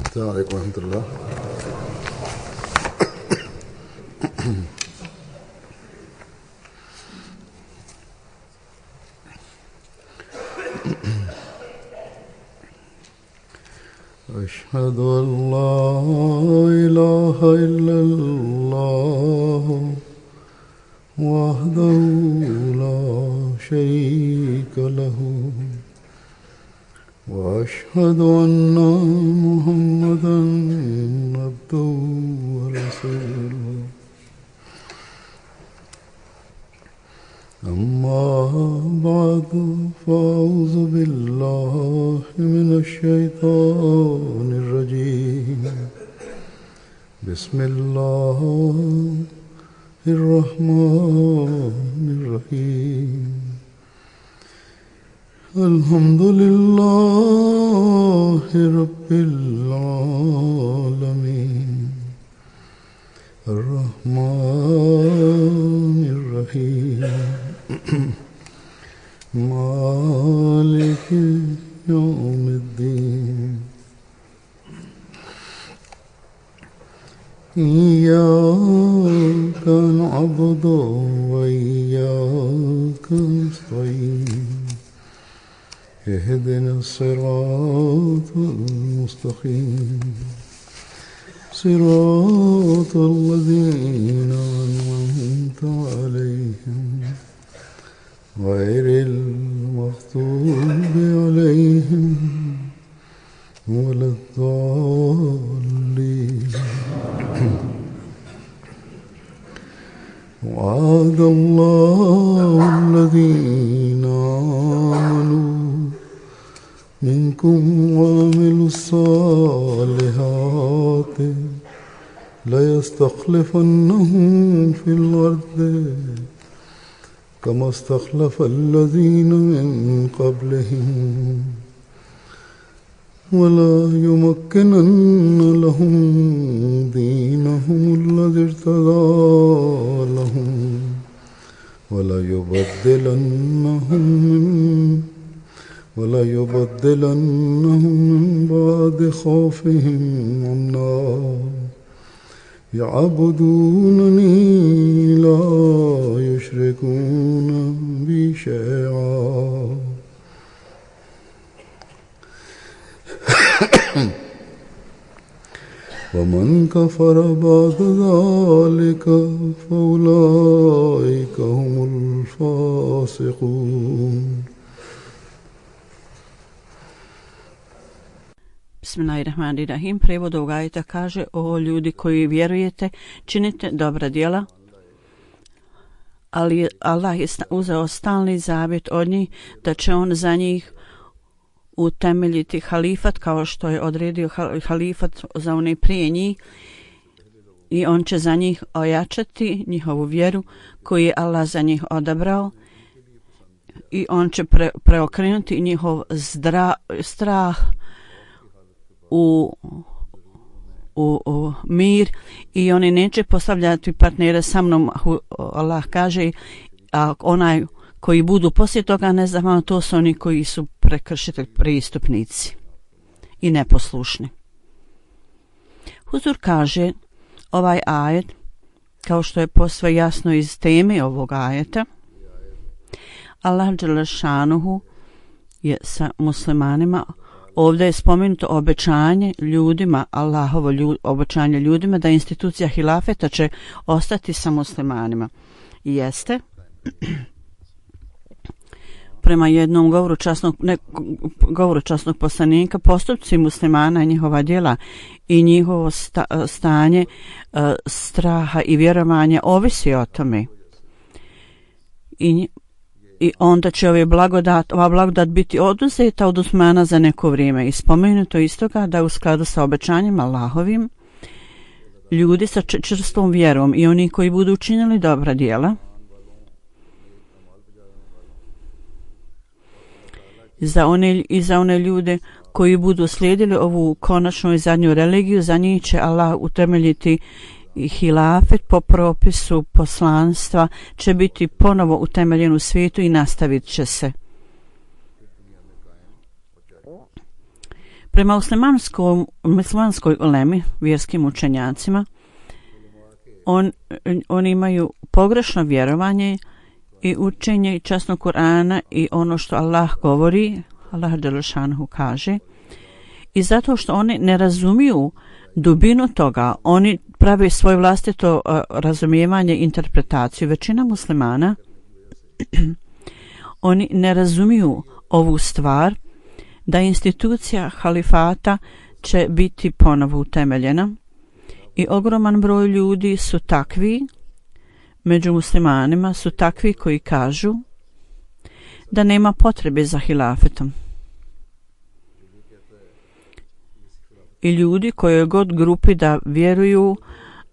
السلام عليكم ورحمة الله. أشهد أن لا إله إلا الله وحده لا شريك له وأشهد أن محمدا عبده ورسوله أما بعد فأعوذ بالله من الشيطان الرجيم بسم الله الرحمن الرحيم الحمد لله رب العالمين الرحمن الرحيم مالك يوم الدين إياك نعبد وإياك نستعين اهدنا الصراط المستقيم صراط الذين أنعمت عليهم غير المغضوب عليهم ولا الضالين. وعد الله الذين آمنوا منكم وعملوا الصالحات ليستخلفنهم في الأرض كما استخلف الذين من قبلهم ولا يمكنن لهم دينهم الذي ارتضى لهم ولا يبدلنهم من بعد خوفهم أمنا يعبدونني لا يشركون بي شيئا ومن كفر بعد ذلك فأولئك هم الفاسقون. Bismillahirrahmanirrahim. Prijevod ovog ajeta kaže: o ljudi koji vjerujete, činite dobra djela, ali Allah je uzeo stalni zavjet od njih da će on za njih utemeljiti halifat kao što je odredio halifat za one prije njih i on će za njih ojačati njihovu vjeru koju je Allah za njih odabrao i on će preokrenuti njihov strah u mir i oni neće postavljati partnere sa mnom. Allah kaže, a onaj koji budu poslije toga nezahvalni, to su oni koji su prekršitelji, prestupnici i neposlušni. Huzur kaže, ovaj ajet, kao što je posve jasno iz teme ovog ajeta, Allah dželle šanuhu je sa muslimanima. Ovdje je spomenuto obećanje ljudima, Allahovo obećanje ljudima da institucija hilafeta će ostati sa muslimanima. Jeste, prema jednom govoru časnog poslanika, postupci muslimana, njihova djela i njihovo stanje straha i vjerovanja ovisi o tome. I onda će ova blagodat biti oduzeta od Usmana za neko vrijeme. I spomenuto istoga da u skladu sa obećanjem Allahovim ljudi sa čvrstom vjerom i oni koji budu učinili dobra djela za one ljude koji budu slijedili ovu konačnu i zadnju religiju, za njih će Allah utemeljiti i hilafet po propisu poslanstva će biti ponovo utemeljen u svijetu i nastavit će se. Prema muslimanskoj ulemi, vjerskim učenjacima, oni imaju pogrešno vjerovanje i učenje i časnog Kur'ana i ono što Allah govori, Allah dželešanhu kaže, i zato što oni ne razumiju dubinu toga, oni prave svoje vlastito razumijevanje i interpretaciju. Većina muslimana oni ne razumiju ovu stvar, da institucija halifata će biti ponovo utemeljena i ogroman broj ljudi su takvi, među muslimanima su takvi koji kažu da nema potrebe za hilafetom. I ljudi koje god grupi da vjeruju,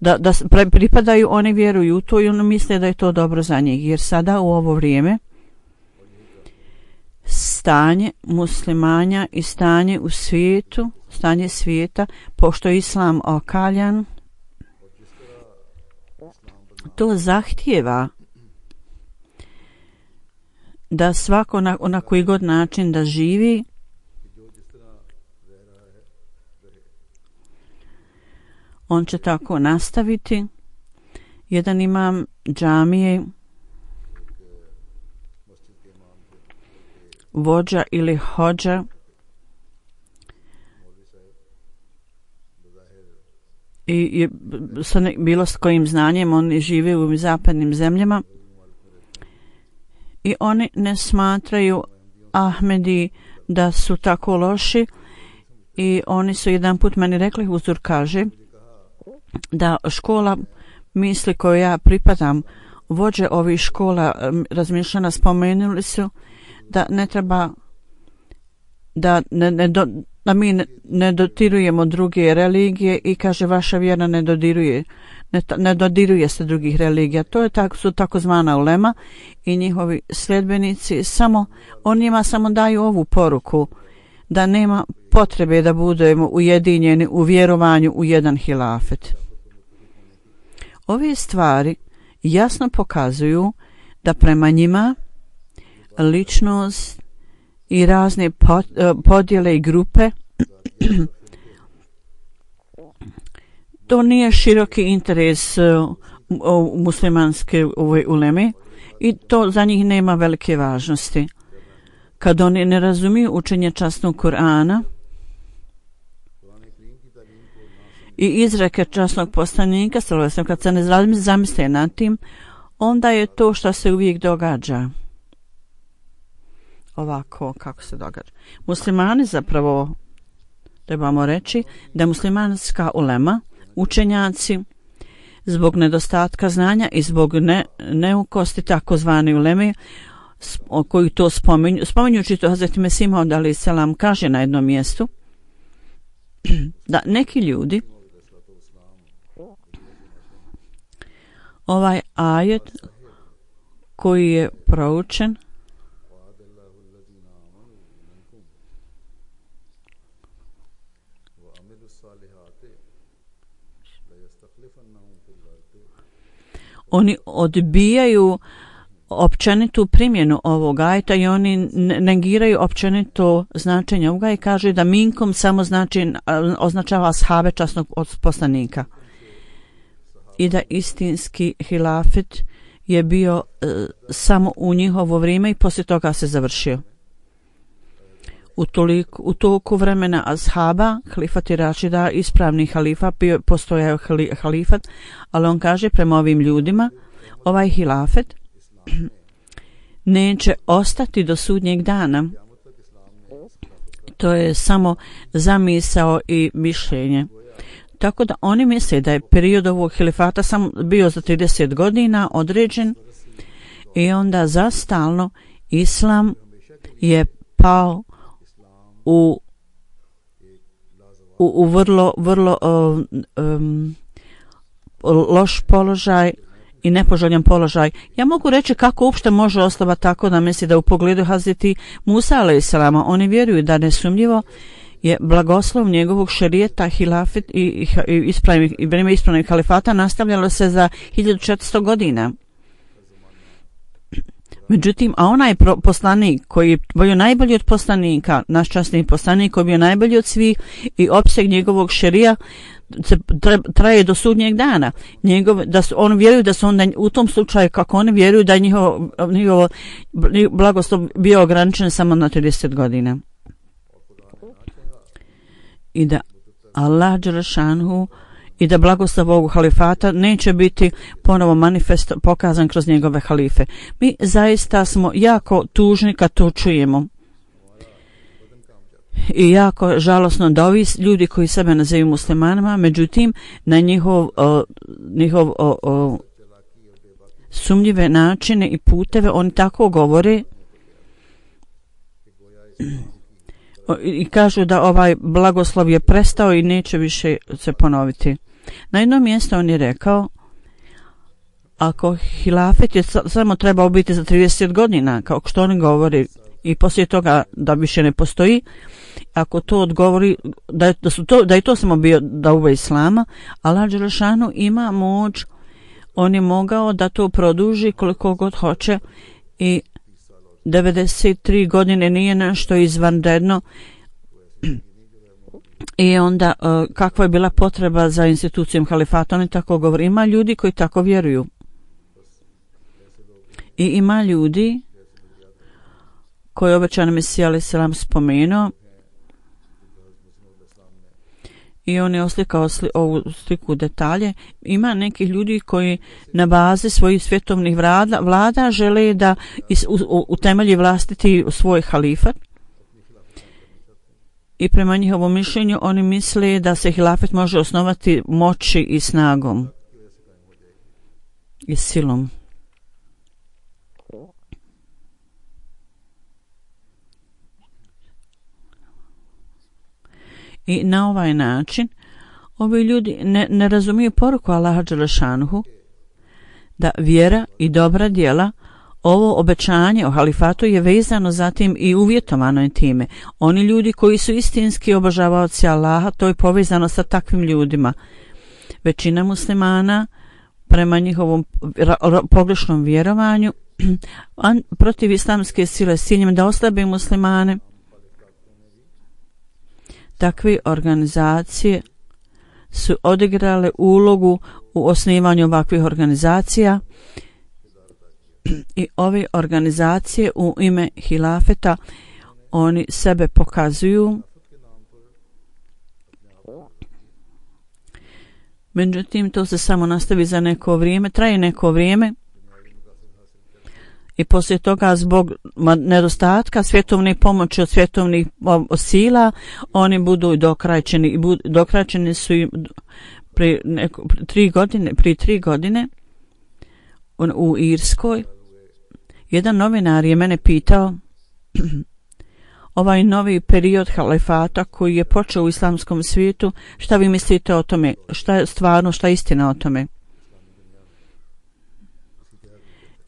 da pripadaju, oni vjeruju u to i oni misle da je to dobro za njih. Jer sada u ovo vrijeme stanje muslimanja i stanje u svijetu, stanje svijeta, pošto je islam okaljan, to zahtijeva da svako na koji god način da živi on će tako nastaviti. Jedan imam džamije, vođa ili hođa, i bilo s kojim znanjem, oni žive u zapadnim zemljama i oni ne smatraju Ahmedi da su tako loši, i oni su jedan put meni rekli, huzur kaže da škola misli koju ja pripadam, vođe ovih škola razmišljena, spomenuli su da ne treba da mi ne dotirujemo druge religije, i kaže vaša vjera ne dodiruje se drugih religija. To je su takozvana ulema i njihovi sljedbenici oni njima samo daju ovu poruku da nema potrebe da budemo ujedinjeni u vjerovanju u jedan hilafet. Ove stvari jasno pokazuju da prema njima ličnost i razne podjele i grupe to nije široki interes u muslimanske uleme i to za njih nema velike važnosti. Kad oni ne razumiju učenje časnog Kur'ana i izreke časnog poslanika, kad se ne zamisle nad tim, onda je to što se uvijek događa ovako kako se događa. Muslimani, zapravo trebamo reći da muslimanska ulema, učenjaci, zbog nedostatka znanja i zbog neukosti takozvane uleme koji to spominjući to Hazreti Mesih Maud alejhi selam kaže na jednom mjestu da neki ljudi ovaj ajet koji je proučen oni odbijaju općenitu primjenu ovog ajeta i oni negiraju općenito značenje ovoga i kaže da minkom samo označava ashabe časnog poslanika i da istinski hilafet je bio samo u njihovo vrijeme i poslije toga se završio. U toku vremena ashaba, halifati Rašida, ispravni halifa, postojao halifat, ali on kaže prema ovim ljudima, ovaj hilafet neće ostati do sudnjeg dana. To je samo zamisao i mišljenje. Tako da oni misle da je period ovog hilifata samo bio za 30 godina određen i onda za stalno islam je pao u vrlo loš položaj i nepoželjan položaj. Ja mogu reći kako uopšte može osoba tako da misli da u pogledu Hazreti Musa alejselama oni vjeruju da nesumnjivo je blagoslov njegovog šerijeta, hilafet i vrijeme ispravnih halifata nastavljalo se za 1400 godina. Međutim, a onaj poslanik koji je bio najbolji od poslanika, naš časni poslanik koji je bio najbolji od svih i opseg njegovog šerija traje do sudnjeg dana. On vjeruju da su onda u tom slučaju, kako oni vjeruju da je njihov blagoslov bio ograničen samo na 30 godina. I da Allah dželešanhu i da blagoslov ovog halifata neće biti ponovo manifest pokazan kroz njegove halife. Mi zaista smo jako tužni kad to čujemo. I jako žalosno da ovi ljudi koji sebe nazivaju muslimanima, međutim na njihov sumnjive načine i puteve oni tako govore i kažu da ovaj blagoslov je prestao i neće više se ponoviti. Na jednom mjestu on je rekao, ako hilafet je samo trebao biti za 30 godina, kao što oni govori, i poslije toga da više ne postoji, ako to odgovori da je to samo bio dauva islama, Allah dželešanu ima moć, on je mogao da to produži koliko god hoće i 93 godine nije nešto izvanredno. I onda kakva je bila potreba za institucijom halifata, oni tako govori. Ima ljudi koji tako vjeruju i ima ljudi koji je obećani Mesija alejhi selam spomenuo i on je oslikao ovu sliku detalje. Ima nekih ljudi koji na bazi svojih svjetovnih vlada žele da utemelji vlastiti svoj halifat i prema njihovom mišljenju oni misle da se hilafet može osnovati moći i snagom i silom. I na ovaj način ovi ljudi ne razumiju poruku Allaha dželešanuhu da vjera i dobra djela, ovo obećanje o halifatu je vezano zatim i uvjetovano je time. Oni ljudi koji su istinski obožavaoci Allaha, to je povezano sa takvim ljudima. Većina muslimana prema njihovom pogrešnom vjerovanju protiv islamske sile s ciljem da oslabe muslimane, takve organizacije su odigrale ulogu u osnivanju ovakvih organizacija i ove organizacije u ime hilafeta oni sebe pokazuju. Međutim, to se samo nastavi za neko vrijeme, traje neko vrijeme i poslije toga zbog nedostatka svjetovne pomoći od svjetovnih sila oni budu dokrajčeni i dokrajčeni su im prije 3 godine u Irskoj. Jedan novinar je mene pitao ovaj novi period halifata koji je počeo u islamskom svijetu, šta vi mislite o tome, šta je stvarno, šta je istina o tome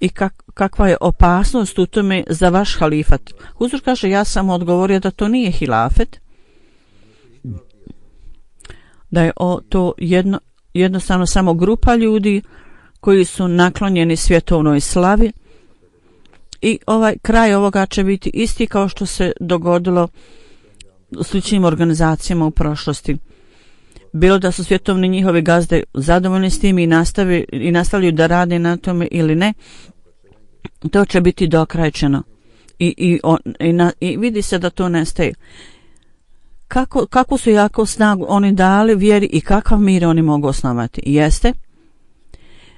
i kakva je opasnost u tome za vaš halifat. Huzur kaže, ja sam odgovorio da to nije hilafet, da je to jednostavno samo grupa ljudi koji su naklonjeni svjetovnoj slavi i kraj ovoga će biti isti kao što se dogodilo u sličnim organizacijama u prošlosti. Bilo da su svjetovni njihovi gazde zadovoljni s tim i nastavljaju da rade na tome ili ne, to će biti dokrajčeno i vidi se da to nestaje. Kako su jako snagu oni dali vjeri i kakav mir oni mogu osnovati? Jeste,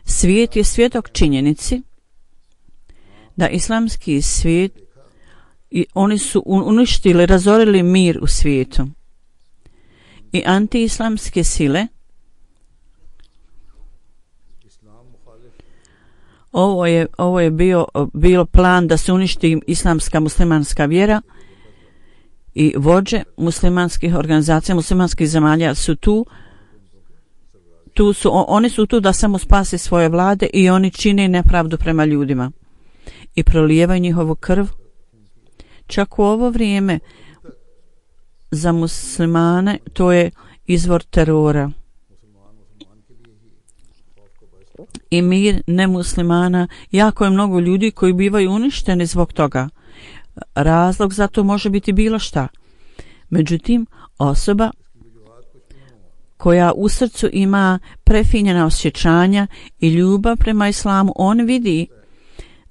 svijet je svjedok činjenici da islamski svijet i oni su uništili, razorili mir u svijetu i antiislamske sile. Ovo je bio plan da se uništi islamska muslimanska vjera i vođe muslimanskih organizacija, muslimanskih zemalja su oni su tu da samo spase svoje vlade i oni čine nepravdu prema ljudima i prolijevaju njihovu krv. Čak u ovo vrijeme za muslimane to je izvor terora i mir nemuslimana, jako je mnogo ljudi koji bivaju uništeni zbog toga. Razlog za to može biti bilo šta. Međutim, osoba koja u srcu ima prefinjena osjećanja i ljubav prema islamu, on vidi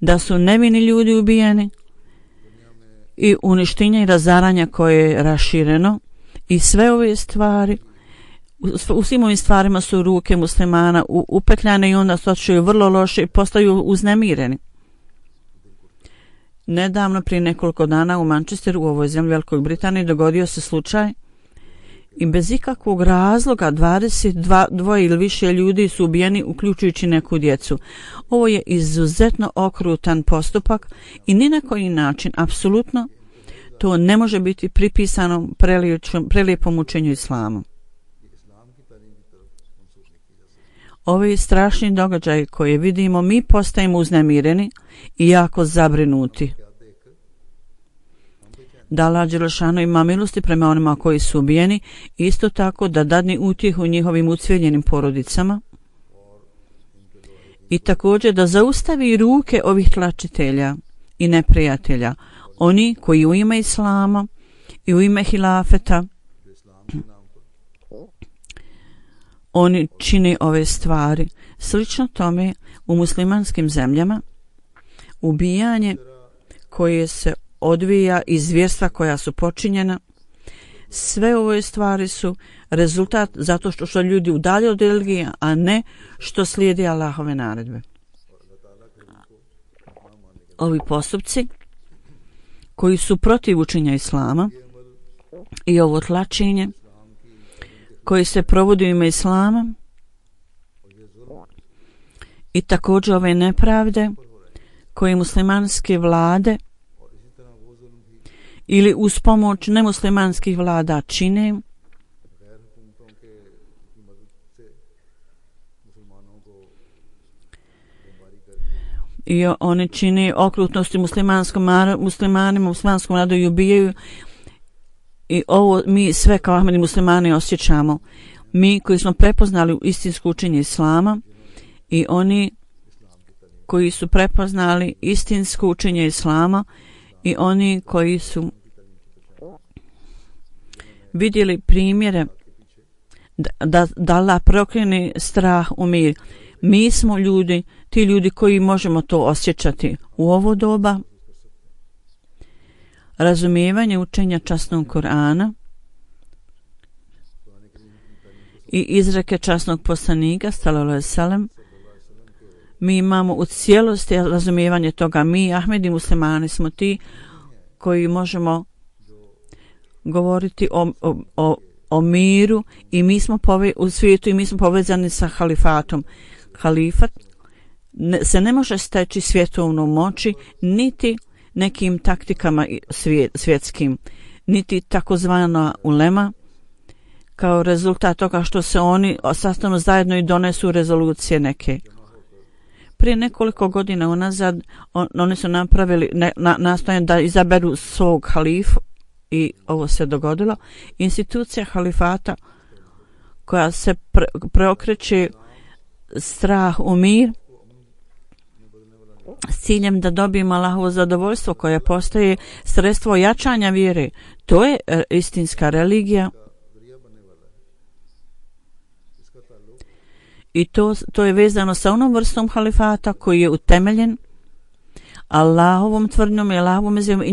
da su nevini ljudi ubijeni i uništenje i razaranja koje je rašireno i sve ove stvari, u svim ovim stvarima su ruke muslimana upetljane i onda se osjećaju vrlo loše i postaju uznemireni. Nedavno, prije nekoliko dana u Manchesteru, u ovoj zemlji Velikoj Britaniji, dogodio se slučaj i bez ikakvog razloga 22 ili više ljudi su ubijeni, uključujući neku djecu. Ovo je izuzetno okrutan postupak i ni na koji način, apsolutno, to ne može biti pripisano prelijepom učenju islamu. Ovi strašni događaji koje vidimo, mi postajemo uznemireni i jako zabrinuti. Da Allah dželešanu ima milosti prema onima koji su ubijeni, isto tako da dadne utjehu njihovim ucvijeljenim porodicama i također da zaustavi ruke ovih tlačitelja i neprijatelja, oni koji u ime islama i u ime hilafeta oni čine ove stvari. Slično tome u muslimanskim zemljama ubijanje koje se odvija iz zvjerstva koja su počinjena, sve ove stvari su rezultat zato što ljudi udalje od religije, a ne što slijedi Allahove naredbe. Ovi postupci koji su protiv učenja islama i ovo tlačenje koji se provodi u ime islama i također ove nepravde koje muslimanske vlade ili uz pomoć nemuslimanskih vlada čine, i oni čine okrutnosti muslimanskom narodu i ubijaju. I ovo mi sve kao Ahmedi muslimani osjećamo. Mi koji smo prepoznali istinsko učenje islama i oni koji su prepoznali istinsko učenje islama i oni koji su vidjeli primjere da Allah preokrene strah u mir. Mi smo ljudi, ti ljudi koji možemo to osjećati u ovo doba. Razumijevanje učenja časnog Kur'ana i izreke časnog poslanika sallallahu alejhi ve sellem, mi imamo u cijelosti razumijevanje toga. Mi, Ahmedi muslimani, smo ti koji možemo govoriti o miru i mi smo u svijetu i mi smo povezani sa halifatom. Halifat se ne može steći svjetovnom moći niti nekim taktikama svjetskim, niti takozvana ulema, kao rezultat toga što se oni sastanu zajedno i donesu rezolucije neke. Prije nekoliko godina unazad oni su napravili nastojanje da izaberu svog halifu i ovo se dogodilo. Institucija halifata koja se preokreće strah u mir s ciljem da dobijemo Allahovo zadovoljstvo koje postaje sredstvo jačanja vjere. To je istinska religija i to je vezano sa onom vrstom halifata koji je utemeljen Allahovom tvrdnjom i Allahovom izjavom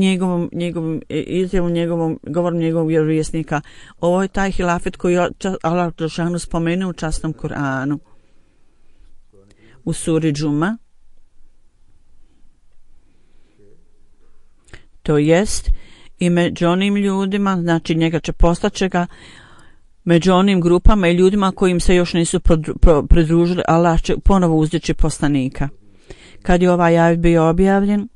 i njegovom govorom njegovog vjerovjesnika. Ovo je taj hilafet koji je Allah dželešanu spomenuo u časnom Kur'anu u suri Džuma. To jest i među onim ljudima, znači njega će postaće ga među onim grupama i ljudima kojim se još nisu pridružili, Allah će ponovo uzdići poslanika. Kad je ovaj ajet bio objavljen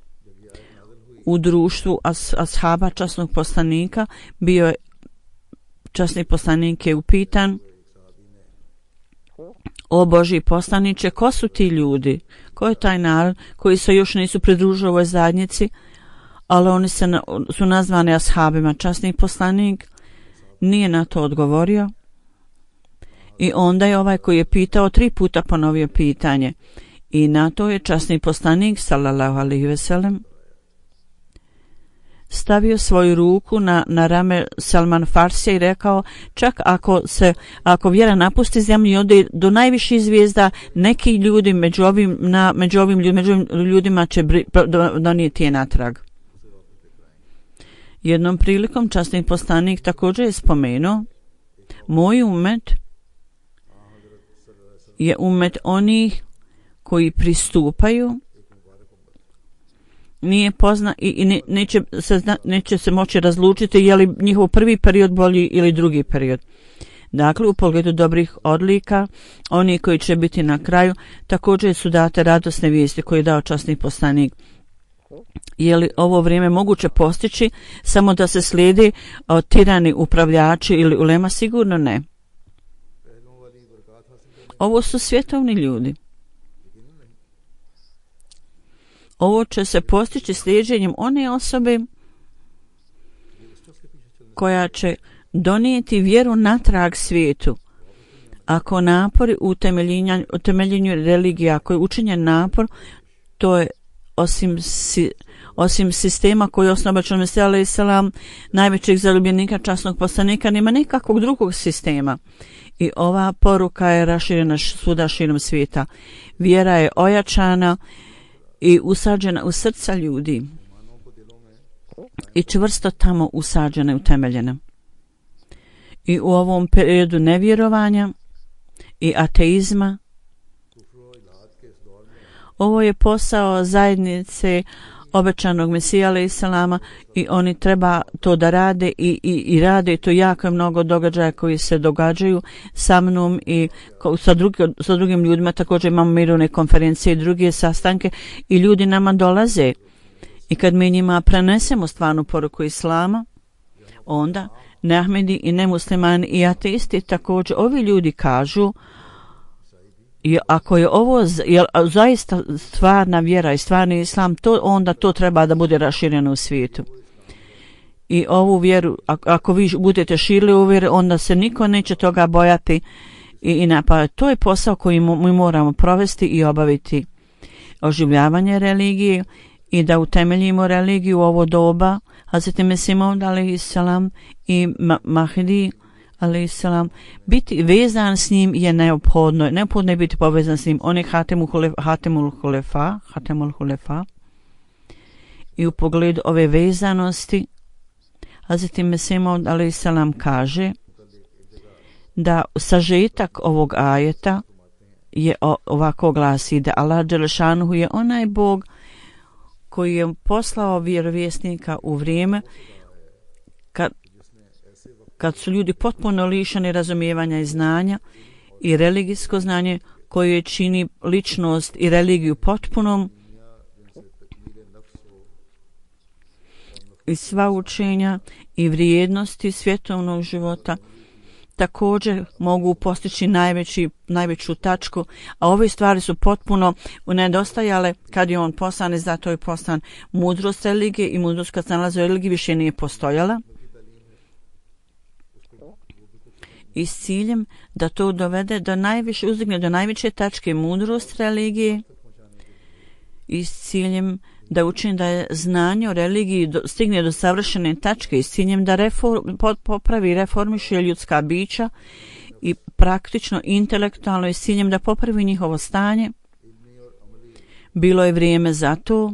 u društvu ashaba časnog poslanika, bio je časni poslanik je upitan: o Božji poslaniče, ko su ti ljudi? Ko je taj narod koji se još nisu pridružili ovoj zajednici, ali oni su nazvani ashabima? Časni poslanik nije na to odgovorio I onda je ovaj koji je pitao 3 puta ponovio pitanje. I na to je časni poslanik sallallahu alejhi ve sellem stavio svoju ruku na rame Salman Farsija i rekao, čak ako vjera napusti zemlju i ode do najviših zvijezda, neki ljudi među ovim ljudima će donijeti je natrag. Jednom prilikom časni poslanik također je spomenuo, moj umet je umet onih koji pristupaju, nije pozna i neće se moći razlučiti je li njihov prvi period bolji ili drugi period. Dakle, u pogledu dobrih odlika, oni koji će biti na kraju, također su date radosne vijesti koje je dao časni poslanik. Je li ovo vrijeme moguće postići samo da se slijedi tirani upravljači ili ulema? Sigurno ne. Ovo su svjetovni ljudi. Ovo će se postići slijeđenjem one osobe koja će donijeti vjeru natrag svijetu. Ako napori u utemeljenju religije, ako je učinjen napor, to je osim sistema koji je osnovan Mesija alejhi selam, najvećeg zaljubljenika časnog poslanika, nema nikakvog drugog sistema. I ova poruka je raširena svuda širom svijeta. Vjera je ojačana i usađena u srca ljudi i čvrsto tamo usađena i utemeljena. I u ovom periodu nevjerovanja i ateizma, ovo je posao zajednice obećanog Mesija alejhi selama i oni treba to da rade i rade to jako mnogo događaja koji se događaju sa mnom i sa drugim ljudima. Također imamo mirovne konferencije i druge sastanke i ljudi nama dolaze i kad mi njima prenesemo stvarnu poruku islama, onda neahmedi i nemuslimani i ateisti također, ovi ljudi kažu, ako je ovo zaista stvarna vjera i stvarni islam, onda to treba da bude rašireno u svijetu. I ovu vjeru, ako vi budete širili ovu vjeru, onda se niko neće toga bojati i napadati. To je posao koji mi moramo provesti i obaviti. Oživljavanje religije i da utemeljimo religiju u ovo doba. Hazreti Mesih Maud alejhi selam i Mahdi alejhi selam, biti vezan s njim je neophodno je biti povezan s njim. On je Hatemul Hulefa i u pogledu ove vezanosti Hazreti Mesih Maud alejhi selam kaže da sažetak ovog ajeta je ovako glasi, da Allah dželešanuhu je onaj Bog koji je poslao vjerovjesnika u vrijeme kad su ljudi potpuno lišeni razumijevanja i znanja i religijsko znanje koje čini ličnost i religiju potpunom i sva učenja i vrijednosti svjetovnog života također mogu postići najveću tačku, a ove stvari su potpuno nedostajale kad je on poslan i zato je poslan. Mudrost religije i mudrost kad se nalazi u religiji više nije postojala. I s ciljem da to dovede uzdigne do najveće tačke mudrost religije i s ciljem da učini da je znanje o religiji stigne do savršene tačke i s ciljem da popravi, reformiše ljudska bića i praktično, intelektualno i s ciljem da popravi njihovo stanje. Bilo je vrijeme za to.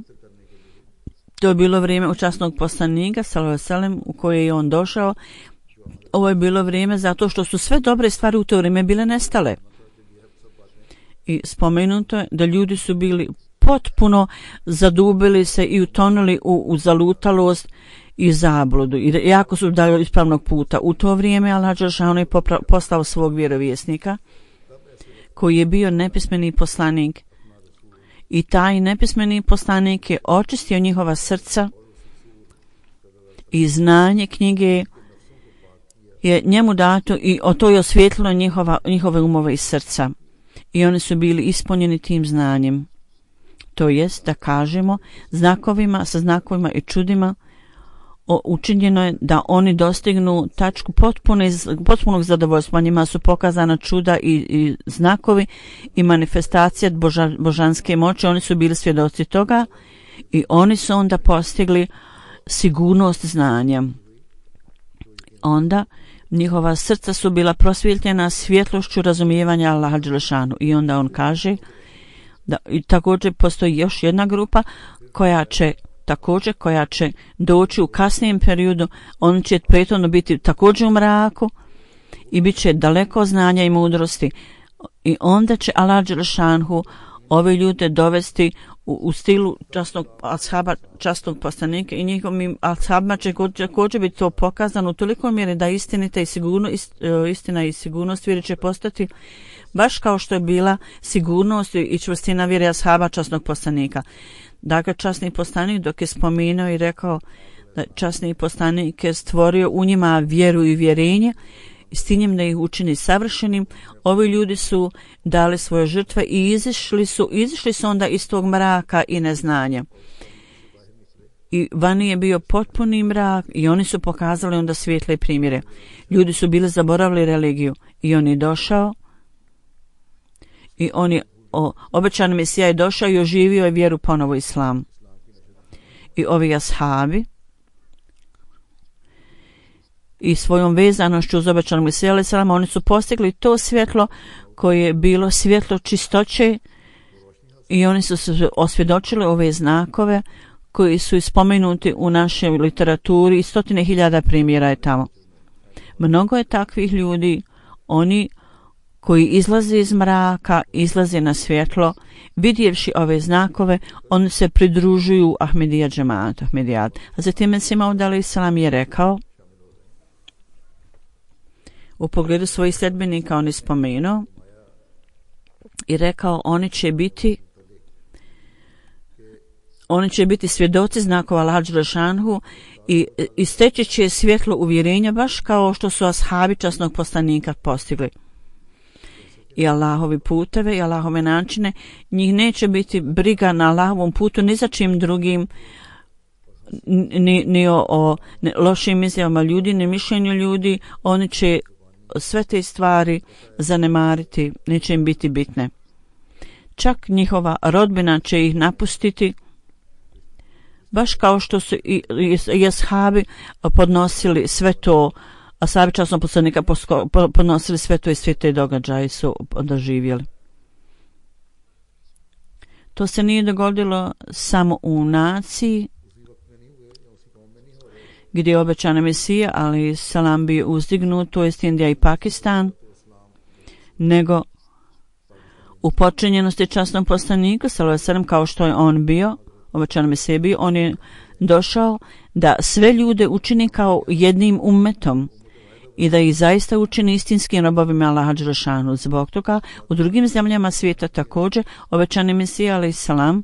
To je bilo vrijeme časnog poslanika sallallahu alejhi ve sellem u koje je on došao. Ovo je bilo vrijeme zato što su sve dobre stvari u to vrijeme bile nestale. I spomenuto je da ljudi su bili potpuno zadubili se i utonuli u zalutalost i zabludu. I jako su dali ispravnog puta. U to vrijeme Allah dželešanu je poslao svog vjerovjesnika koji je bio nepismeni poslanik. I taj nepismeni poslanik je očistio njihova srca i znanje knjige je njemu dato i to je osvijetlilo njihove umove i srca. I oni su bili ispunjeni tim znanjem. To jest da kažemo sa znakovima i čudima učinjeno je da oni dostignu tačku potpunog zadovoljstva. Njima su pokazana čuda i znakovi i manifestacija božanske moći. Oni su bili svjedoci toga i oni su onda postigli sigurnost znanja. Onda njihova srca su bila prosvjetljena svjetlošću razumijevanja Allaha dželešanu. I onda on kaže da i također postoji još jedna grupa koja će doći u kasnijem periodu. Oni će prethodno biti također u mraku i bit će daleko znanja i mudrosti. I onda će Allah dželešanu ove ljude dovesti u stilu časnog ashaba, časnog poslanika, i njihovim ashabima će također biti to pokazano u tolikoj mjeri da istina i sigurnost vjere će postati baš kao što je bila sigurnost i čvrstina vjere ashaba časnog poslanika. Dakle, časni poslanik dok je spomenuo i rekao da časni poslanik je stvorio u njima vjeru i vjerenje i s tim da ih učini savršenim, ovi ljudi su dali svoje žrtve i izišli su onda iz tog mraka i neznanja. I vani je bio potpuni mrak i oni su pokazali onda svijetle primjere. Ljudi su bili zaboravili religiju i on je došao i obećani Mesija je došao i oživio je vjeru ponovo islam. I ovi ashabi i svojom vezanošću uz obećanog Mesija alejhi selam, oni su postigli to svjetlo koje je bilo svjetlo čistoće i oni su se osvjedočili ove znakove koji su ispomenuti u našoj literaturi i 100.000 primjera je tamo. Mnogo je takvih ljudi, oni koji izlaze iz mraka, izlaze na svjetlo, vidjevši ove znakove, oni se pridružuju Ahmedija džemaat, Ahmedijat. A zatim Mesih Maud alejhi selam je rekao, u pogledu svojih sljedbenika on je spomenuo i rekao, oni će biti svjedoci znakova Allaha dželešanu i isteći će svjetlo uvjerenja baš kao što su ashabi časnog poslanika postigli. I Allahovi puteve i Allahove načine, njih neće biti briga na Allahovom putu ni za čim drugim, ni o lošim izjavama ljudi, ni mišljenju ljudi. Oni će sve te stvari zanemariti, neće im biti bitne. Čak njihova rodbina će ih napustiti, baš kao što su i ashabi podnosili sve to, ashabi časnog poslanika podnosili sve to i sve te događaje su doživjeli. To se nije dogodilo samo u naciji gdje je obećana Mesija, ali salam bio uzdignut, to jest Indija i Pakistan, nego u počinjenosti časnog poslanika, salam, kao što je on bio, obećana Mesija bio, on je došao da sve ljude učini kao jednim ummetom i da ih zaista učini istinskim robovima Allaha dželešanu. Zbog toga u drugim zemljama svijeta također obećani Mesija alejhi selam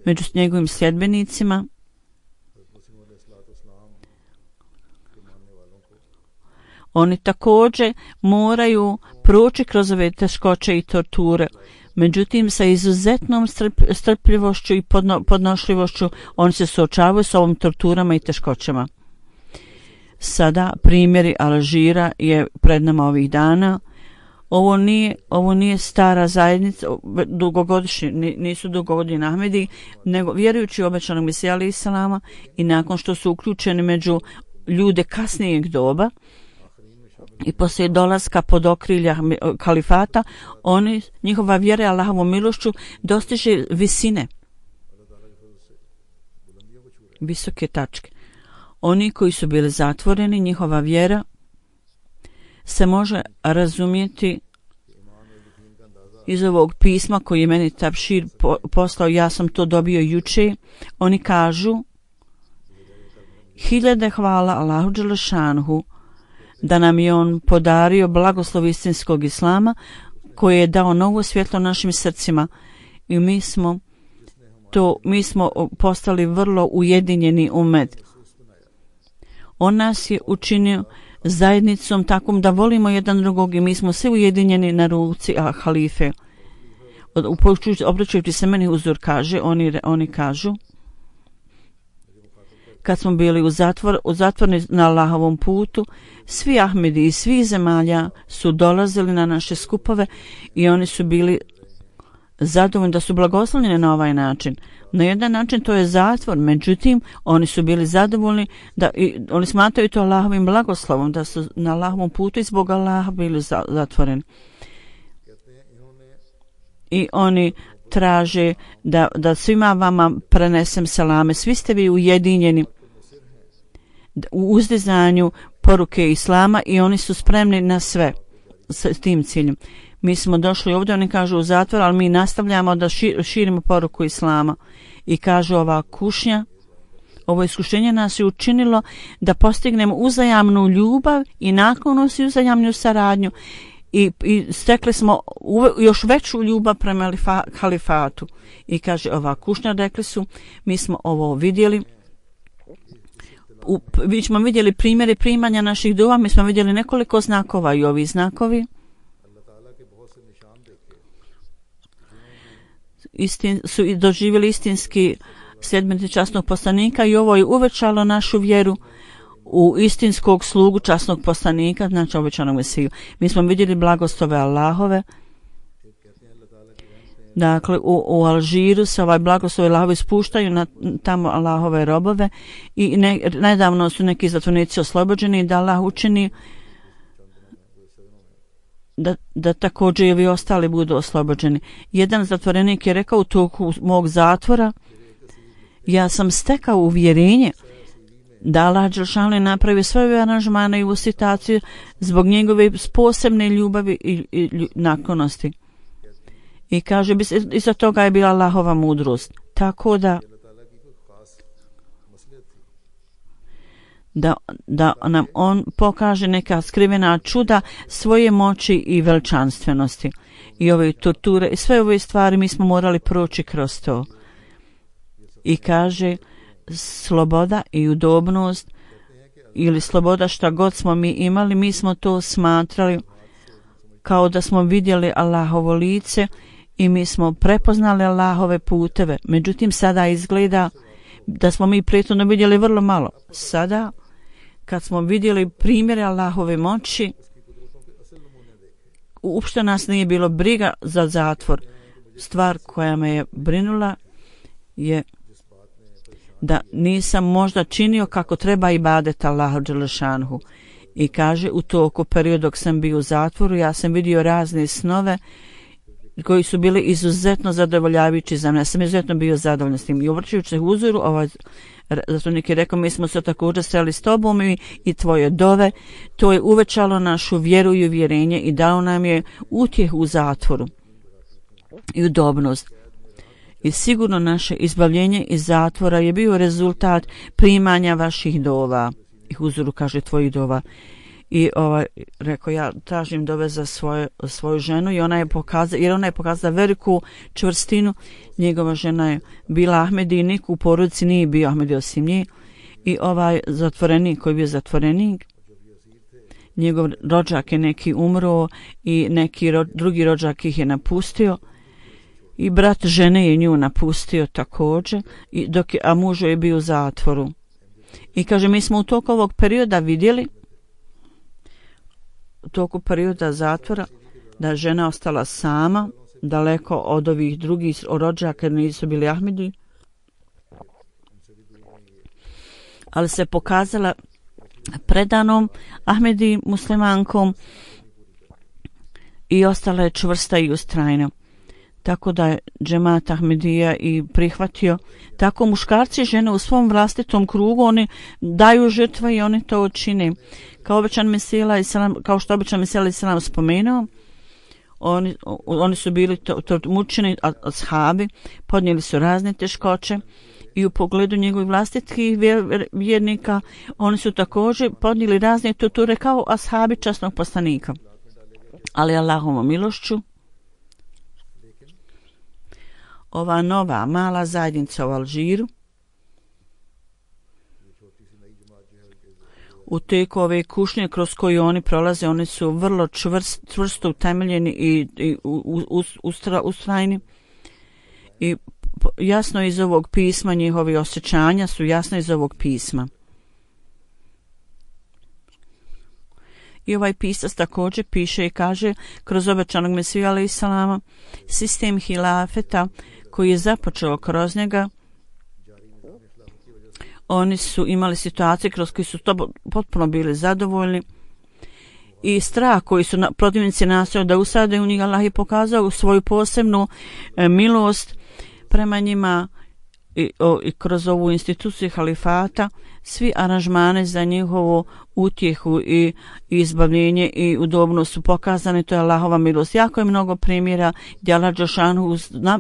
među njegovim sljedbenicima oni također moraju proći kroz ove teškoće i torture. Međutim, sa izuzetnom strpljivošću i podnošljivošću oni se suočavaju s ovom torturama i teškoćama. Sada primjeri Alžira je pred nama ovih dana. Ovo nije stara zajednica, dugogodišnji, nisu dugogodini Ahmedi, nego vjerujući u obećanog Mesija alejhi selama i nakon što su uključeni među ljude kasnijeg doba i poslije dolaska pod okrilja kalifata, njihova vjera Allahovom milošću dostiže visine, visoke tačke. Oni koji su bili zatvoreni, njihova vjera se može razumjeti iz ovog pisma koji je meni Tabšir poslao, ja sam to dobio juče. Oni kažu, 1000 hvala Allahu dželešanu da nam je on podario blagoslov istinskog islama koji je dao novo svjetlo našim srcima i mi smo postali vrlo ujedinjeni ummet. On nas je učinio zajednicom takvom da volimo jedan drugog i mi smo svi ujedinjeni na ruci halife. Obraćajući se meni uzor kaže, oni kažu, kad smo bili u zatvorni na Allahovom putu, svi Ahmedi iz svih zemalja su dolazili na naše skupove i oni su bili zadovoljni da su blagoslovljeni na ovaj način. Na jedan način to je zatvor, međutim oni su bili zadovoljni da oni smatraju to Allahovim blagoslovom, da su na Allahovom putu i zbog Allaha bili zatvoreni. I oni traže da svima vama prenesem salame. Svi ste vi ujedinjeni u uzdizanju poruke Islama i oni su spremni na sve s tim ciljem. Mi smo došli ovdje, oni kažu u zatvor, ali mi nastavljamo da širimo poruku Islama. I kažu ova kušnja, ovo iskušenje nas je učinilo da postignemo uzajamnu ljubav i naklonost i uzajamnu saradnju. I stekli smo još veću ljubav prema halifatu. I kaže ova kušnja, rekli su, mi smo ovo vidjeli. Mi smo vidjeli primjere primanja naših dova, mi smo vidjeli nekoliko znakova i ovi znakovi su doživjeli istinski sljedbenici časnog poslanika i ovo je uvećalo našu vjeru u istinskog slugu časnog poslanika, znači obećanog Mesiju. Mi smo vidjeli blagoslove Allahove. Dakle, u Alžiru se ovaj blagoslove Allahovi spuštaju na tamo Allahove robove i nedavno su neki zatvornici oslobođeni da Allah učini da također i ovi ostali budu oslobođeni. Jedan zatvorenik je rekao u toku mog zatvora, ja sam stekao uvjerenje da Allah dželešanu je napravio sve ove aranžmane i ovu situaciju zbog njegove posebne ljubavi i naklonosti. I kaže, iza toga je bila Allahova mudrost. Tako da nam on pokaže neka skrivena čuda svoje moći i veličanstvenosti. I ove torture i sve ove stvari mi smo morali proći kroz to. I kaže, sloboda i udobnost ili sloboda šta god smo mi imali, mi smo to smatrali kao da smo vidjeli Allahovo lice i mi smo prepoznali Allahove puteve. Međutim, sada izgleda da smo mi prethodno vidjeli vrlo malo. Sada, kad smo vidjeli primjere Allahove moći, uopšte nas nije bilo briga za zatvor. Stvar koja me je brinula je da nisam možda činio kako treba ibadet Allahu dželešanhu. I kaže, u toku perioda dok sam bio u zatvoru, ja sam vidio razne snove koji su bili izuzetno zadovoljavajući za mene. Ja sam izuzetno bio zadovoljan s tim. I obraćajući se huzoru, zatvornik je rekao, mi smo se također sreli s tobom i tvoje dove. To je uvećalo našu vjeru i uvjerenje i dao nam je utjehu u zatvoru i udobnost. I sigurno naše izbavljenje iz zatvora je bio rezultat primanja vaših dova. I huzoru kaže tvojih dova. I rekao, ja tražim dove za svoju ženu i ona je pokazala veliku čvrstinu. Njegova žena je bila Ahmedi i niko u porodici nije bio Ahmedi osim nje. I ovaj zatvorenik koji je bio zatvorenik, njegov rođak je neki umro i neki drugi rođak ih je napustio. I brat žene je nju napustio također, a muž je bio u zatvoru. I kaže, mi smo u toku ovog perioda vidjeli, u toku perioda zatvora, da žena ostala sama, daleko od ovih drugih rođaka, jer nisu bili Ahmedi, ali se pokazala predanom Ahmedi muslimankom i ostala je čvrsta i ustrajna. Tako da je džemat Ahmedija i prihvatio. Tako muškarci i žene u svom vlastitom krugu, oni daju žrtve i oni to čine. Kao što običan Mesija alejselam spomenuo, oni su bili to mučeni ashabi, podnijeli su razne teškoće i u pogledu njegovih vlastitih vjernika, oni su također podnijeli razne torture kao ashabi časnog poslanika. Ali Allahovom milošću, ova nova mala zajednica u Alžiru u teku ove kušnje kroz koje oni prolaze, oni su vrlo čvrsto utemeljeni i ustrajni i jasno iz ovog pisma, njihovi osjećanja su jasno iz ovog pisma. I ovaj pisac također piše i kaže kroz obećanog Mesiju alejhi selama sistem hilafeta koji je započeo kroz njega. Oni su imali situacije kroz koje su to potpuno bili zadovoljni i strah koji su protivnici nastojali da usade u njih. Allah je pokazao svoju posebnu milost prema njima i kroz ovu instituciju halifata. Svi aranžmane za njihovu utjehu i izbavljenje i udobnost su pokazani. To je Allahova milost. Jako je mnogo primjera gdje Allah dželešanu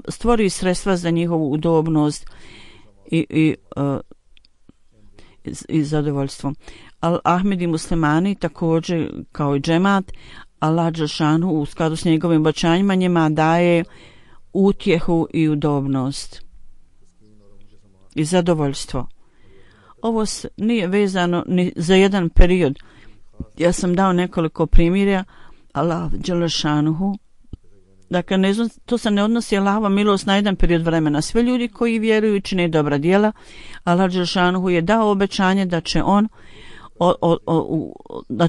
stvori sredstva za njihovu udobnost i zadovoljstvo. Ahmed i muslimani također kao i džemat, Allah dželešanu u skladu s njegovim obećanjima njima daje utjehu i udobnost i zadovoljstvo. Ovo nije vezano ni za jedan period. Ja sam dao nekoliko primjera. Allah dželešanuhu, dakle to se ne odnosi Allahova milost na jedan period vremena. Sve ljudi koji vjeruju i čine dobra djela, Allah dželešanuhu je dao obećanje da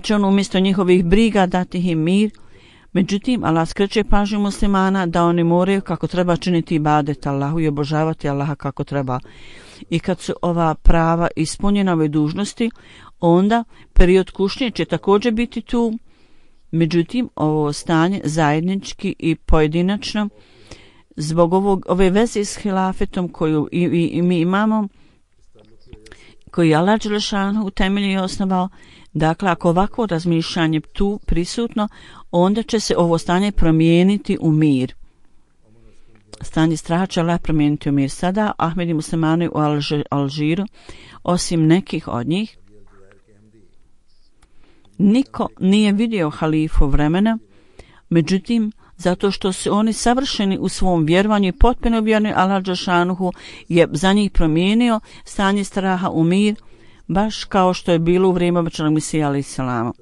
će on umjesto njihovih briga dati im mir. Međutim, Allah skreće pažnju muslimana da oni moraju kako treba činiti ibadet Allahu i obožavati Allaha kako treba. I kad su ova prava ispunjena, ove dužnosti, onda period kušnje će također biti tu. Međutim, ovo stanje zajednički i pojedinačno zbog ove veze s hilafetom koju i mi imamo, koji Allah dželešanu u temelju je osnovao. Dakle, ako ovako razmišljanje tu prisutno, onda će se ovo stanje promijeniti u mir. Stanje straha će Allah promijeniti u mir. Sada Ahmed i muslimani u Alžiru, osim nekih od njih, niko nije vidio halifu vremena. Međutim, zato što su oni savršeni u svom vjerovanju i potpuno vjerni, Allah dželešanu je za njih promijenio stanje straha u mir, baš kao što je bilo u vrijeme obećanog Mesija alejhi selama.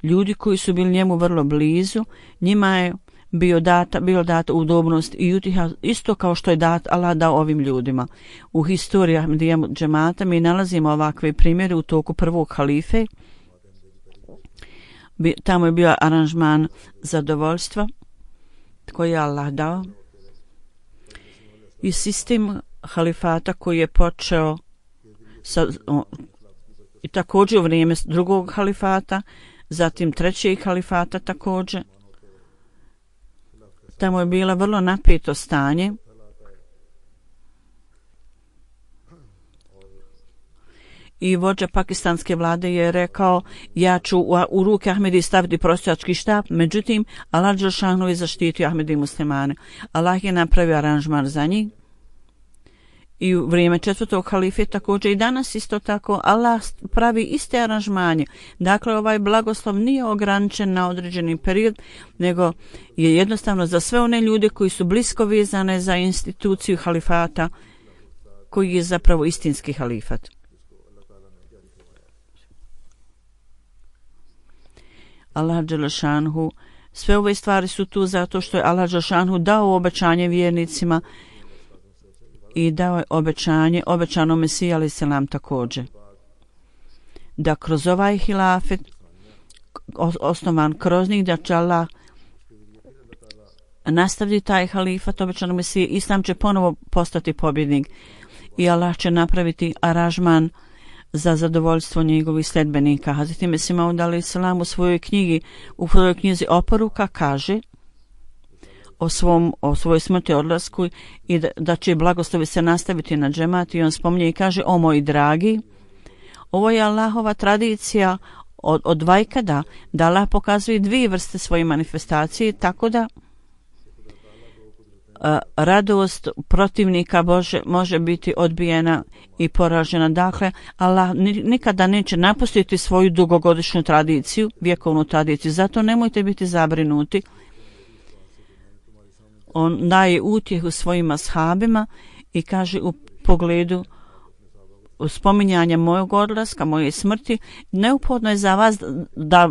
Ljudi koji su bili njemu vrlo blizu, njima je bio data udobnost i utjeha, isto kao što je Allah dao ovim ljudima. U historiji Ahmedija džemata mi nalazimo ovakve primjere u toku prvog halife. Tamo je bio aranžman zadovoljstva koji je Allah dao i sistem halifata koji je počeo i također u vrijeme drugog halifata, zatim trećeg halifata također. Tamo je bilo vrlo napeto stanje. I vođa pakistanske vlade je rekao, ja ću u ruke Ahmedi staviti prosjački štap. Međutim, Allah dželešanu je zaštitio Ahmedi muslimane. Allah je napravio aranžman za njih. I u vrijeme četvrtog halife također i danas isto tako Allah pravi iste aranžmanje. Dakle, ovaj blagoslov nije ograničen na određeni period, nego je jednostavno za sve one ljude koji su blisko vezane za instituciju halifata, koji je zapravo istinski halifat. Allah dželešanhu, sve ove stvari su tu zato što je Allah dželešanhu dao obećanje vjernicima i dao je obećano Mesiji alejhi selam također. Da kroz ovaj hilafet osnovan kroz njih, da će Allah nastaviti taj halifat obećanog Mesije, Islam će ponovo postati pobjednik i Allah će napraviti aranžman za zadovoljstvo njegovih sledbenika. Hazreti Mesih Maud alejhi selam u svojoj knjizi Oporuka kaže o svojoj smrti, odlasku i da će blagoslovi se nastaviti na džemat, i on spominje i kaže: o moji dragi, ovo je Allahova tradicija od vajkada, da Allah pokazuje dvije vrste svoje manifestacije, tako da radost protivnika može biti odbijena i poražena. Dakle, Allah nikada neće napustiti svoju dugogodišnju tradiciju, vjekovnu tradiciju, zato nemojte biti zabrinuti. On daje utjehu svojim ashabima i kaže u pogledu spominjanja mojeg odlaska, moje smrti, neophodno je za vas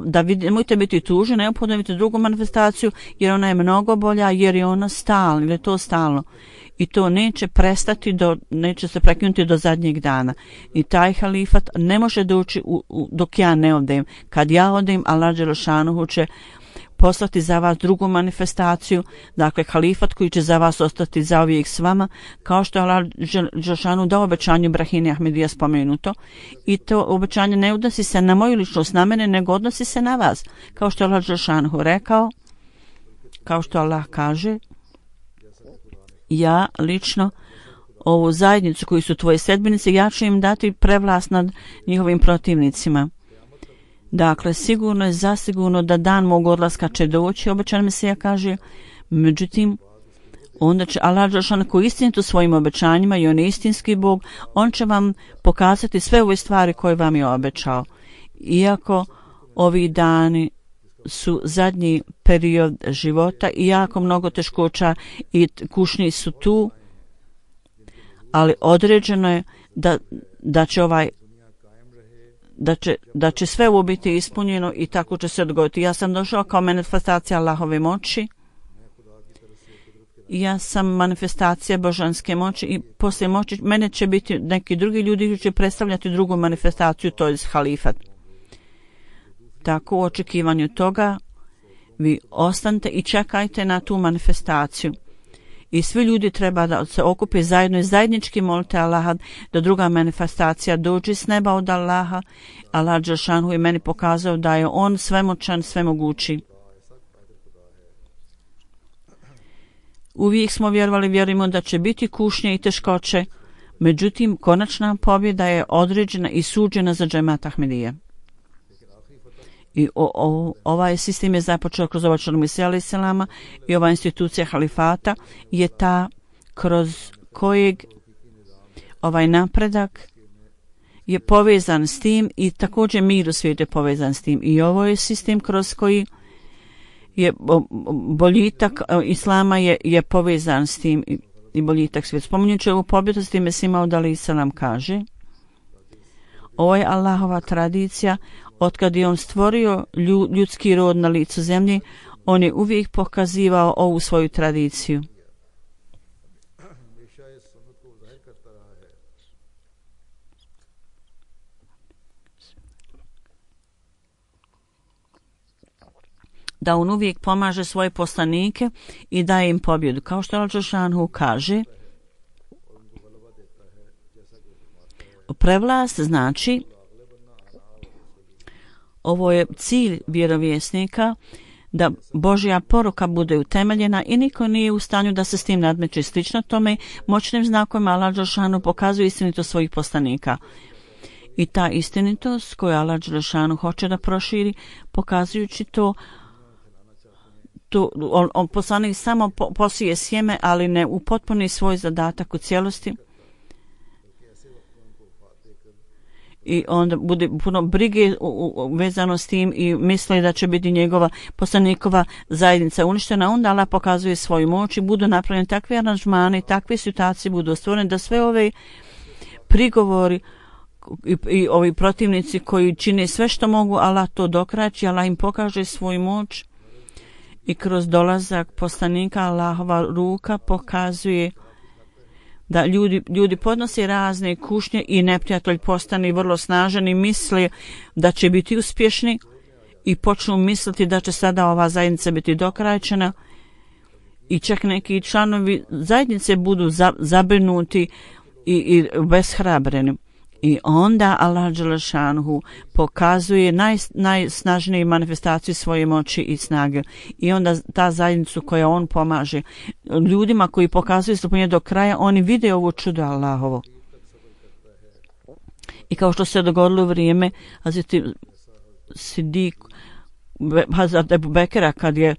da nemojte biti tužni, neophodno je vidjeti drugu manifestaciju, jer ona je mnogo bolja, jer je ona stalna, jer je to stalno. I to neće prestati, neće se prekinuti do zadnjeg dana. I taj halifat ne može doći dok ja ne odem. Kad ja odem, Allah dželešanuhu će poslati za vas drugu manifestaciju, dakle halifat koji će za vas ostati zauvijek s vama, kao što je Allah dželešanuhu dao obećanju Ibrahima Ahmedija spomenuto. I to obećanje ne odnosi se na moju ličnost, na mene, nego odnosi se na vas. Kao što je Allah dželešanuhu rekao, kao što Allah kaže, ja lično ovu zajednicu koji su tvoje sedbenice, ja ću im dati prevlast nad njihovim protivnicima. Dakle, sigurno je zasigurno da dan mog odlaska će doći, obećan Mesija kaže, međutim, onda će Allah dželešanu koji istinito svojim obećanjima i on je istinski Bog, on će vam pokazati sve ove stvari koje vam je obećao. Iako ovi dani su zadnji period života i jako mnogo teškoća i kušnji su tu, ali određeno je da će sve ovo biti ispunjeno i tako će se dogoditi. Ja sam došao kao manifestacija Allahove moći, ja sam manifestacija božanske moći i poslije moći mene će biti neki drugi ljudi koji će predstavljati drugu manifestaciju, to je halifat. Tako u očekivanju toga vi ostanite i čekajte na tu manifestaciju. I svi ljudi treba da se okupe zajedno i zajednički molite Allaha da druga manifestacija dođe s neba od Allaha. Allah dželešanu je meni pokazao da je on svemoćan, svemogući. Uvijek smo vjerujemo da će biti kušnje i teškoće, međutim konačna pobjeda je određena i suđena za džemat Ahmedije. I ovaj sistem je započeo kroz obećanog Mesija alejhi selama i ova institucija halifata je ta kroz kojeg ovaj napredak je povezan s tim i također mir u svijetu je povezan s tim. I ovo je sistem kroz koji je boljitak Islama je povezan s tim i boljitak svijeta. Spominjući ovu pobjedu s tim Mesija alejhi selam kaže, ovo je Allahova tradicija. Otkad je on stvorio ljudski rod na licu zemlje, on je uvijek pokazivao ovu svoju tradiciju. Da on uvijek pomaže svoje poslanike i daje im pobjedu. Kao što Allah dželešanu kaže, prevlast znači, ovo je cilj vjerovjesnika, da Božja poruka bude utemeljena i niko nije u stanju da se s tim nadmeće. Slično tome, moćnim znakom Allah dželešanu pokazuje istinitost svojih poslanika. I ta istinitost koju Allah dželešanu hoće da proširi, pokazujući to on poslanik samo posije sjeme, ali ne upotpuni svoj zadatak u cijelosti. I onda bude puno brige vezano s tim i misli da će biti njegova poslanikova zajednica uništena, onda Allah pokazuje svoju moć i budu napravljeni takve aranžmane, takve situacije budu stvorene da sve ove prigovori i ovi protivnici koji čine sve što mogu, Allah to dokraći, Allah im pokaže svoju moć i kroz dolazak poslanika Allahova ruka pokazuje da ljudi podnose razne kušnje i neprijatelj postane vrlo snažan i misle da će biti uspješni i počnu misliti da će sada ova zajednica biti dokrajčena i čak neki članovi zajednice budu zabrinuti i beshrabreni. I onda Allah dželešanuhu pokazuje najsnažnije manifestaciju svoje moći i snage. I onda ta zajednicu koja on pomaže ljudima koji pokazuju strpljenje do kraja, oni vide ovo čudo Allahovo. I kao što se dogodilo u vrijeme Hazreti Sidik Hazreti Ebu Bekera, kad je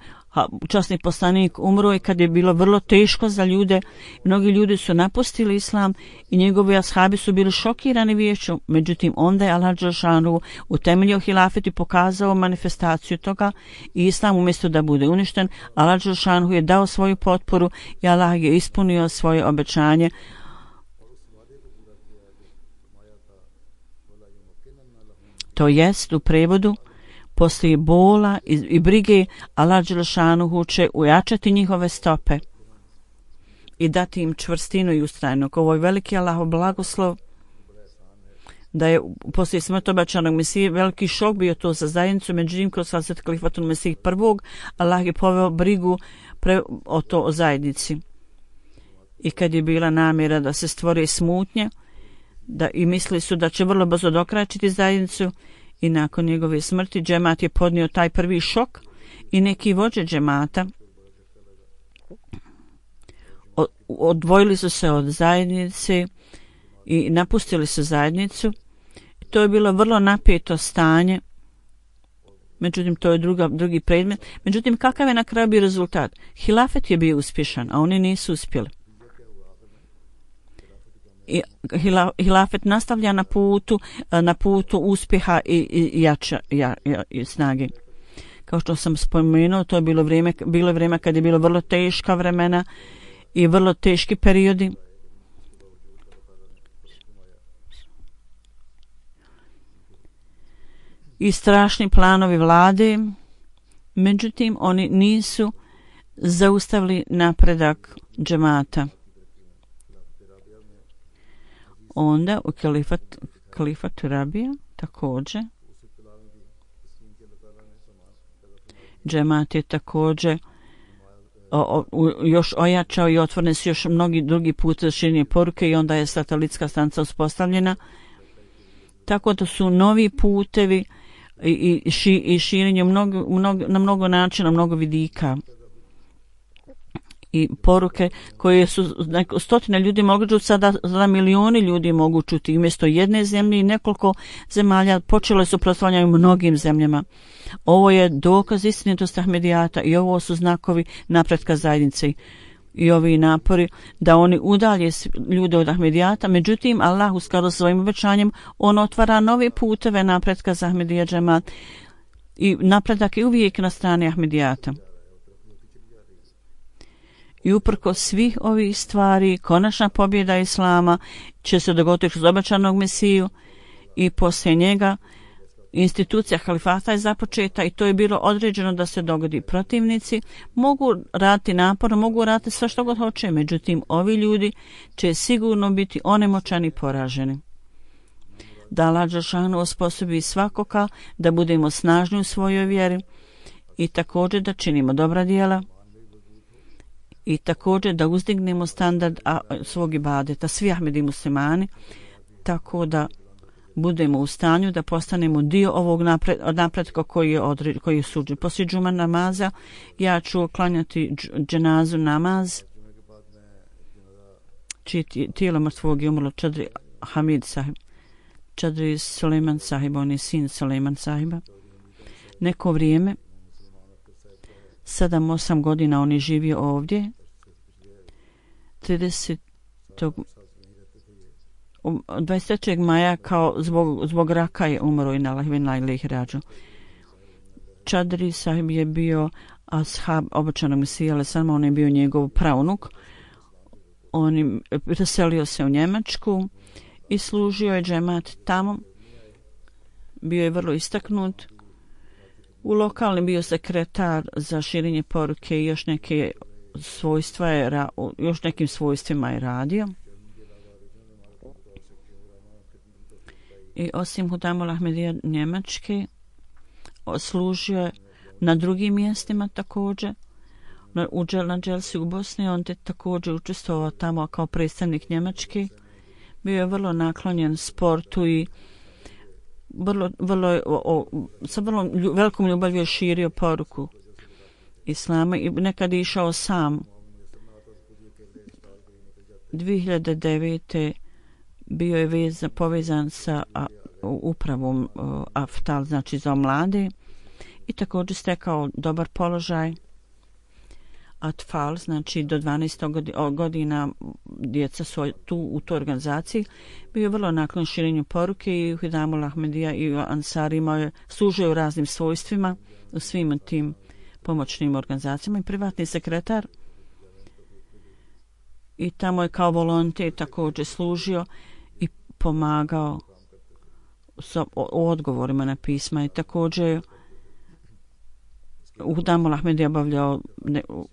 časni poslanik umro i kad je bilo vrlo teško za ljude, mnogi ljudi su napustili islam i njegovi ashabi su bili šokirani viješću. Međutim, onda je Allah dželešanu utemeljio hilafet i pokazao manifestaciju toga i islam umjesto da bude uništen, Allah dželešanu je dao svoju potporu i Allah je ispunio svoje obećanje. To jest u prevodu poslije bola i brige Allah dželešanuhu će ujačati njihove stope i dati im čvrstinu i ustrajnost. Ovo je veliki Allahov blagoslov da je poslije smrti obećanog Mesije veliki šok bio to za zajednicu, međutim kroz Hazret Kalifatul Mesih prvog Allah je poveo brigu o zajednici. I kad je bila namjera da se stvori smutnje i mislili su da će vrlo brzo dokrajčiti zajednicu, i nakon njegove smrti džemat je podnio taj prvi šok i neki vođe džemata odvojili su se od zajednice i napustili su zajednicu. To je bilo vrlo napeto stanje, međutim to je drugi predmet. Međutim, kakav je na kraju bio rezultat? Hilafet je bio uspješan, a oni nisu uspjeli. I hilafet nastavlja na putu uspjeha i i snage. Kao što sam spomenuo, to je bilo vrijeme kad je bilo vrlo teška vremena i vrlo teški periodi. I strašni planovi vlade, međutim oni nisu zaustavili napredak džemata. Onda u kalifatu Rabija također džemat je također još ojačao i otvorene su još mnogi drugi put za širenje poruke i onda je satelitska stanica uspostavljena. Tako da su novi putevi i širenje na mnogo načina, mnogo vidika. I poruke koje su stotine ljudi mogu čuti, sada milioni ljudi mogu čuti. Umjesto jedne zemlje i nekoliko zemalja počele su proslavljati u mnogim zemljama. Ovo je dokaz istinitosti Ahmedijata i ovo su znakovi napretka zajednice i ovi napori da oni udalje ljude od Ahmedijata. Međutim, Allah u skladu sa svojim obećanjem, on otvara nove puteve napretka za Ahmedija džemat i napredak je uvijek na strani Ahmedijata. I uprkos svih ovih stvari, konačna pobjeda Islama će se dogoditi kroz obećanog Mesiju i poslije njega institucija halifata je započeta i to je bilo određeno da se dogodi. Protivnici mogu raditi naporno, mogu raditi sve što god hoće, međutim ovi ljudi će sigurno biti onemoćani i poraženi. Da Allah dželešanu osposobi svakoga da budemo snažni u svojoj vjeri i također da činimo dobra djela i također da uzdignemo standard svog ibadeta, svi Ahmedi muslimani, tako da budemo u stanju da postanemo dio ovog napretka koji je suđen. Poslije džuma namaza ja ću klanjati dženazu namaz, čiji tijelo mrtvog je umrlo Čadri Hamid sahib, Čadri Suleiman sahib, on je sin Suleiman sahiba. Neko vrijeme, 7-8 godina on je živio ovdje. 23. maja zbog raka je umro i na lahvina ilih rađu. Čadri sahib je bio ashab obećanog Mesija, ali samo on je bio njegov praunuk. On je preselio se u Njemačku i služio je džemat tamo. Bio je vrlo istaknut. U lokalni bio sekretar za širenje poruke i još neke još nekim svojstvima je radio. I osim Hudamul Ahmedija Njemačke služio je na drugim mjestima također. Na Dželsi u Bosni on je također učestvovao tamo kao predstavnik Njemačke. Bio je vrlo naklonjen sportu i sa vrlo velikom ljubavlju je širio poruku Islama i nekad je išao sam. 2009. bio je povezan sa upravom Aftal, znači za mlade, i također stekao dobar položaj. Atfal, znači do 12 godina djeca su tu u toj organizaciji. Bio je vrlo naklon širenju poruke i Hidamul Ahmedija i Ansarima je služio u raznim svojstvima u svim tim pomoćnim organizacijama i privatni sekretar. I tamo je kao volonter također služio i pomagao o odgovorima na pisma i također Hudamul Ahmed je obavljao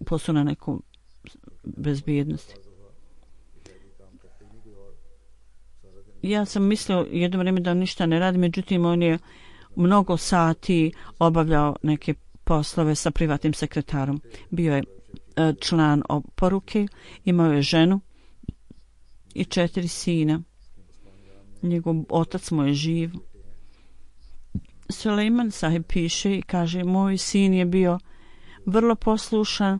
posao na neku bezbjednosti. Ja sam mislio jedno vrijeme da ništa ne radi, međutim on je mnogo sati obavljao neke poslove sa privatnim sekretarom. Bio je član oporuke, imao je ženu i 4 sina. Njegov otac mu je živ. Suleiman sahib piše i kaže, moj sin je bio vrlo poslušan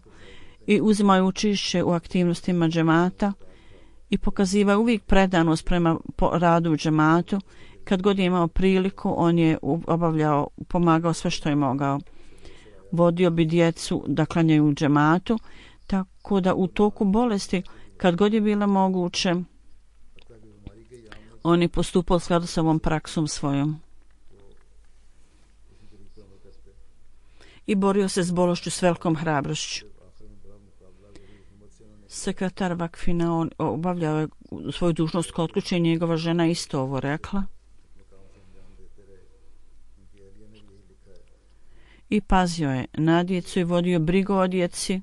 i uzimao učešće u aktivnostima džemata i pokazivao uvijek predanost prema radu u džematu. Kad god je imao priliku, on je pomagao sve što je mogao. Vodio bi djecu da klanjaju u džematu, tako da u toku bolesti, kad god je bilo moguće, on je postupao u skladu sa ovom praksom svojom. I borio se s bolešću s velikom hrabrošću. Sekretar Vakfina, on obavljao je svoju dužnost kod kuće i njegova žena isto ovo rekla. I pazio je na djecu i vodio brigu o djeci.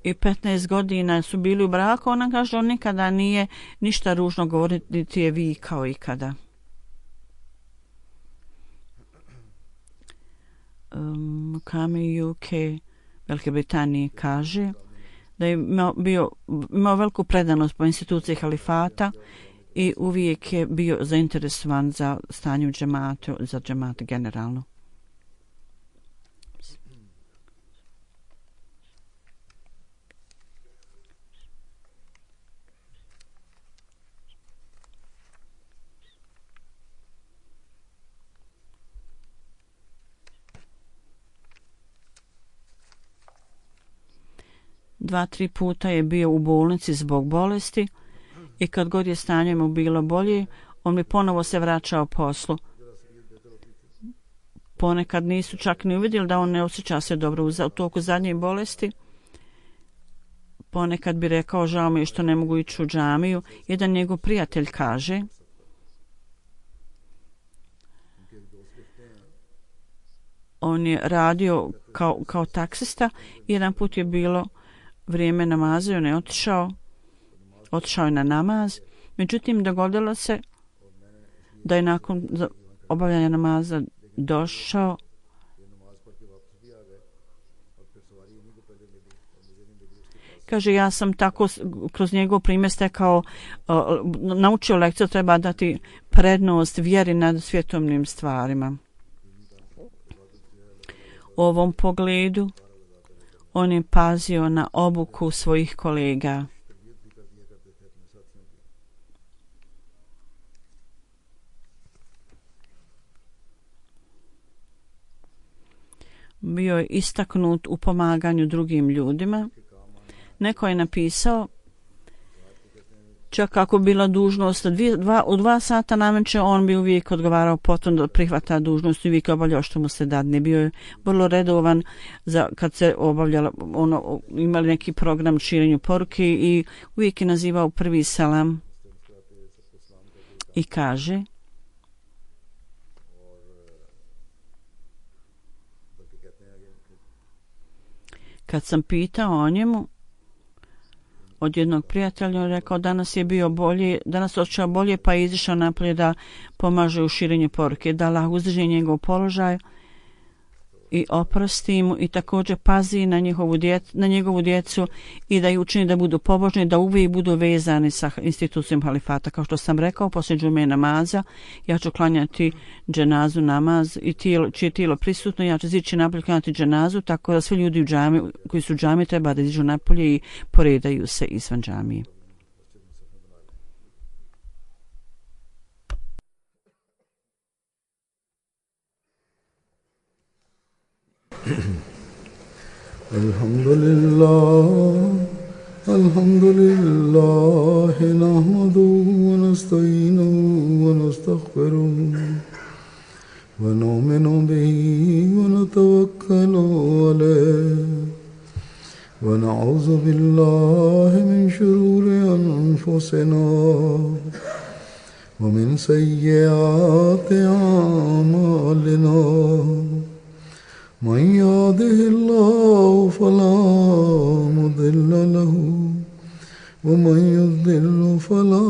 I 15 godina su bili u braku. Ona kaže, on nikada nije ništa ružno govoriti, niti je vikao ikada. Kami UK Velike Britanije kaže da je imao veliku predanost po instituciji halifata i uvijek je bio zainteresovan za stanje u džematu, za džemat generalno. Dva, 3 puta je bio u bolnici zbog bolesti i kad god je stanje mu bilo bolje, on bi ponovo se vraćao poslu. Ponekad nisu čak ni uvidjeli da on ne osjeća se dobro u toku zadnje bolesti. Ponekad bi rekao, žao mi je što ne mogu ići u džamiju. Jedan njegov prijatelj kaže, on je radio kao taksista. Jedan put je bilo vrijeme namaza i on je otišao je na namaz. Međutim, dogodilo se da je nakon obavljanja namaza došao kaže, ja sam tako kroz njegov primjer stekao, naučio lekciju, treba dati prednost vjeri nad svjetovnim stvarima. U ovom pogledu on je pazio na obuku svojih kolega. Bio je istaknut u pomaganju drugim ljudima. Neko je napisao, čak ako bila dužnost u 2 sata nameće, on bi uvijek odgovarao potom da prihvata dužnost i uvijek obavljao što mu se dadne. Bio je vrlo redovan kad se obavljala, imali neki program širenju poruke i uvijek je nazivao prvi selam i kaže, kad sam pitao o njemu, od jednog prijatelja, on rekao, danas osjećao bolje, pa je izišao napolje da pomaže u širenju poruke, da Allah uzdrži njegov položaj i oprosti mu i također pazi na njegovu djecu i da ih učini da budu pobožni, da uvijek budu vezani sa institucijom halifata. Kao što sam rekao, poslije džume namaza, ja ću klanjati dženazu namaz i čije tijelo prisutno, ja ću izići napolje klanjati dženazu, tako da svi ljudi koji su u džami treba da iziđu napolje i poredaju se izvan džamije. Alhamdulillah nahmaduhu wa nasta'inuhu wa nastaghfiruh wa nu'minu bihi wa natawakkalu alayh wa na'udhu billahi min shururi anfusina ومن سيئات أعمالنا من يهده الله فلا مضل له ومن يضلل فلا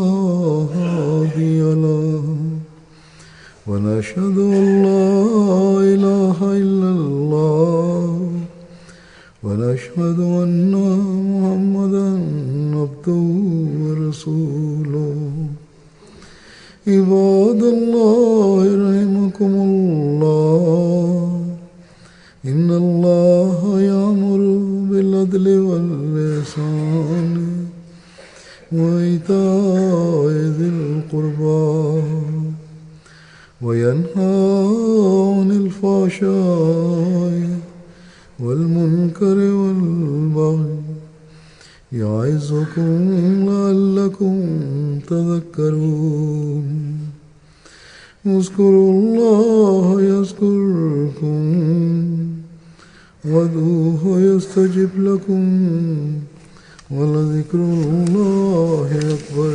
هادي له ونشهد أن لا إله إلا الله ونشهد أن محمدا عبده ورسوله عباد الله رحمكم الله إن الله يأمر بالعدل والإحسان وإيتاء ذي القربى وينهى عن الفحشاء والمنكر والبغي يعظكم لعلكم تذكرون اذكروا الله يذكركم وادعوه يستجب لكم ولذكر الله أكبر